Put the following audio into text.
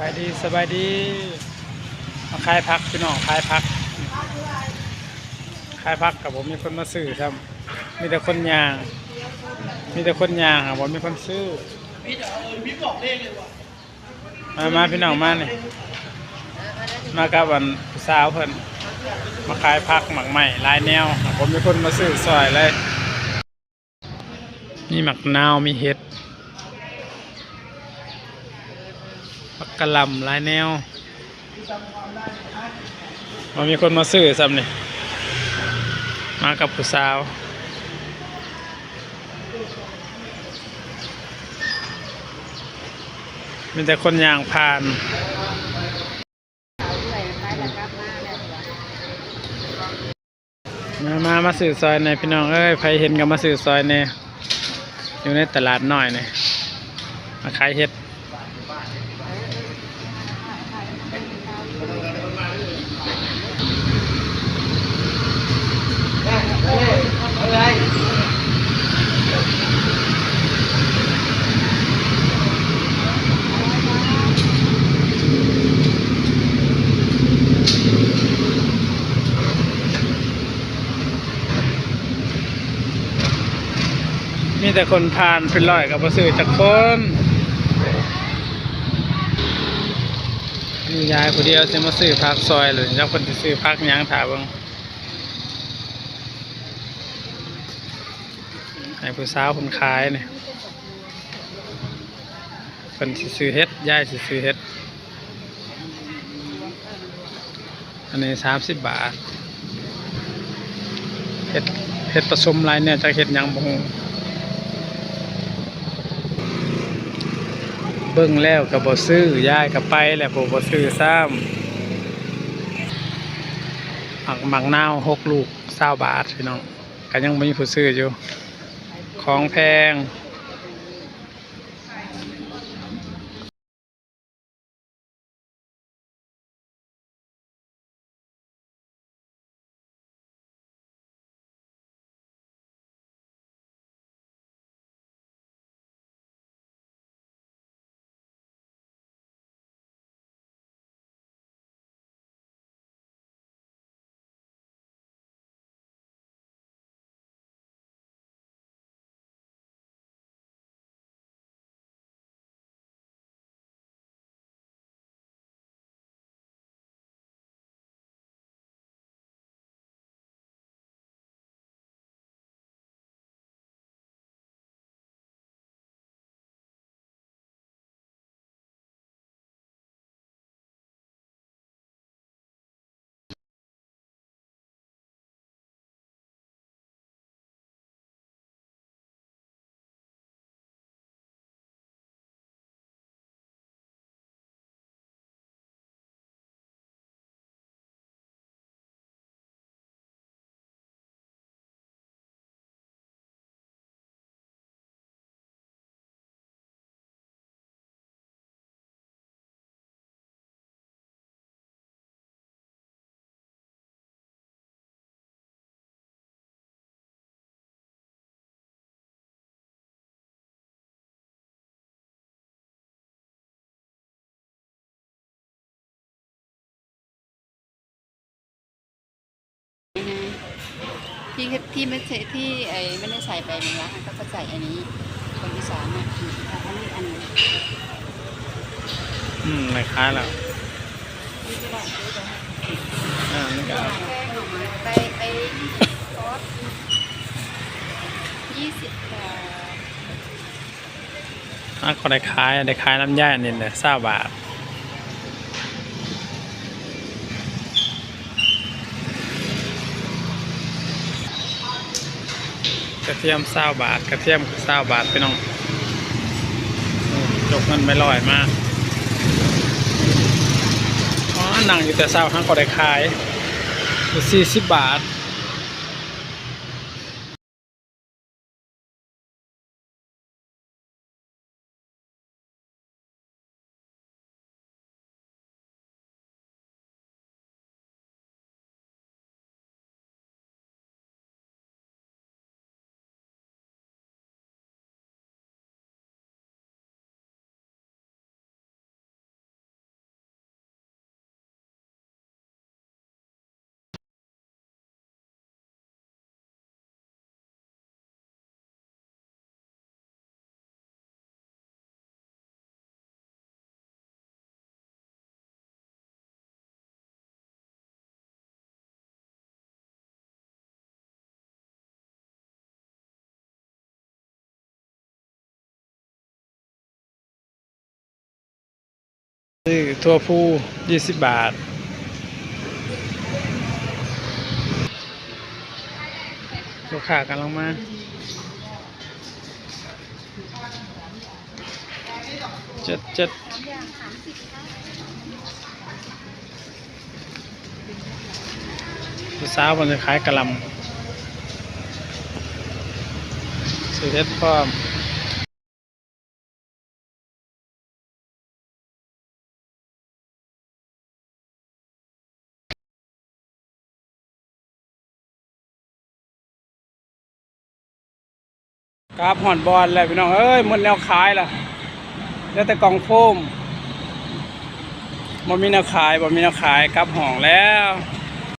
ສະບາຍດີ ສະບາຍດີ ມາຂາຍຜັກພີ່ນ້ອງ ຂາຍຜັກ ຂາຍຜັກກໍບໍ່ມີຄົນມາຊື້ຊ້ຳ ມີແຕ່ຄົນຍ່າງ ມີແຕ່ຄົນຍ່າງ ບໍ່ມີຄົນຊື້. ມາ ມາພີ່ນ້ອງມານີ້ ມາກັບອັນຜູ້ສາວເພິ່ນ ມາຂາຍຜັກໝາກໄມ້ຫຼາຍແນວ ບໍ່ມີຄົນມາຊື້ຊ່ອຍເລີຍ. ມີໝາກນາວ ມີເຫັດ ຜັກກະຫຼ່ຳ ຫຼາຍແນວ ບໍ່ມີຄົນມາຊື້ຊ້ຳນີ້ ມາກັບຜູ້ສາວ ມີແຕ່ຄົນຍ່າງຜ່ານ. ມາ ມາ ມາຊື້ຊ່ອຍແດ່ພີ່ນ້ອງເອີຍ ໃຜເຫັນກໍມາຊື້ຊ່ອຍແດ່ ຢູ່ໃນຕະຫຼາດນ້ອຍນີ້ ມາຂາຍເຫັດ. ມີແຕ່ຄົນຜ່ານເປັນຮ້ອຍກໍບໍ່ຊື້ຈັກຄົນ. ມີຍາຍຜູ້ດຽວຊິມາຊື້ຜັກຊ່ອຍ ແລ້ວຈັກເພິ່ນຊິຊື້ຜັກຫຍັງ ຖ້າເບິ່ງ ໃຫ້ຜູ້ສາວເພິ່ນຂາຍນີ້. ເພິ່ນຊິຊື້ເຫັດ ຍາຍຊິຊື້ເຫັດ ອັນນີ້ສາມສິບບາດ ເຫັດ ເຫັດປະສົມຫຼາຍແນວ ຈັກເຫັດຫຍັງບໍ່ຮູ້ ເບິ່ງແລ້ວກໍບໍ່ຊື້ ຍາຍກໍໄປແລ້ວ ຜູ້ບໍ່ຊື້ຊ້ຳ. ໝາກ ໝາກນາວຫົກລູກຊາວບາດ ພີ່ນ້ອງ ກໍຍັງບໍ່ມີຜູ້ຊື້ຢູ່ ຂອງແພງ. ທີ່ ທີ່ມັນໃຊ້ ທີ່ໄອ້ມັນໄດ້ໃສ່ໄປແມ່ນວ່າ ເຂົາກໍໃສ່ອັນນີ້ ຄົນອີສານນະ ອັນນີ້ ອັນນີ້ ອືມ ໄດ້ຂາຍແລ້ວ ນີ້ກໍໄດ້ ເອີ ນີ້ກໍເອົາ ໄປ ໄປ ຊອດ ຍີ່ສິບບາດ. ອາ ກໍໄດ້ຂາຍ ໄດ້ຂາຍນຳຍາຍອັນນີ້ແຫຼະ ຊາວບາດ ກະທຽມຊາວບາດ ກະທຽມຊາວບາດ ພີ່ນ້ອງ ອືມ ຈົກເງິນໄປຮ້ອຍມາ ອໍ ນັ່ງຢູ່ແຕ່ເຊົ້າ ຫາກໍໄດ້ຂາຍ ສີ່ສິບບາດ. ຊື້ຖົ່ວພູ ຊາວບາດ. ລູກຄ້າກຳລັງມາ. ເຈັດ ເຈັດ ຜູ້ສາວເພິ່ນຂາຍກະຫຼ່ຳ ຊື້ເຫັດພ້ອມ. ກັບຮອດບ່ອນແລ້ວພີ່ນ້ອງເອີຍ ໝົດແນວຂາຍລະ ເຫຼືອແຕ່ກ່ອງໂຟມ ບໍ່ມີແນວຂາຍ ບໍ່ມີແນວຂາຍ ກັບຫ້ອງແລ້ວ.